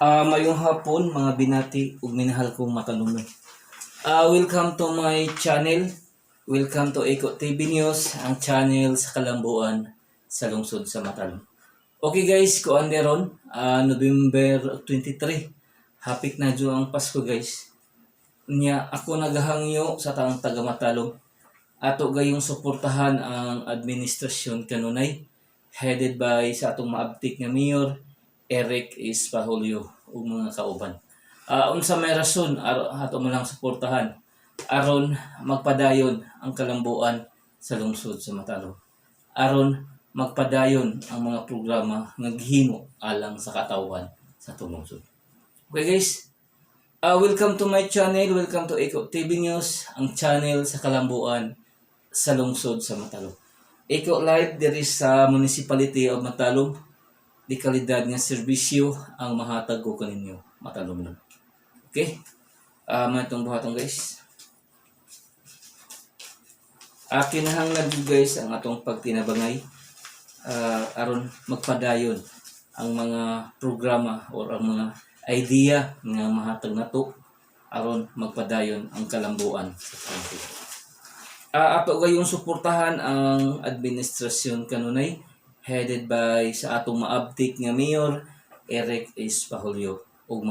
Maayong hapon, mga binati ug minahal kong Matalomnon. Welcome to my channel. Welcome to Eco TV News, ang channel sa kalambuan sa lungsod sa Matalom. Okay guys, kuan ron, November 23. Hapit na jud ang Pasko, guys. Nya ako nagahangyo sa tanang taga Matalom. Ato gayong suportahan ang administrasyon kanunay headed by sa atong maabtik nga mayor Eric Espajolio ug mga kauban. Unsa may rason ato mo lang suportahan? Aron magpadayon ang kalambuan sa lungsod sa Matalom. Aron magpadayon ang mga programa nga gihimo alang sa katawhan sa atong lungsod. Okay guys, welcome to my channel, welcome to Eco TV News, ang channel sa kalambuan sa lungsod sa Matalom. Eco Live diri sa Municipality of Matalom, di kalidad nga serbisyo ang mahatag ko kaninyo, Matalom nun. Okay? Mga itong buhaton, guys. Kinahanglan jud, guys, ang atong pagtinabangay aron magpadayon ang mga programa or ang mga idea nga mahatag nato aron magpadayon ang kalambuan sa country. Ato gayong suportahan ang administrasyon kanunay headed by sa atong maabtik nga mayor Eric Espajolio ug mga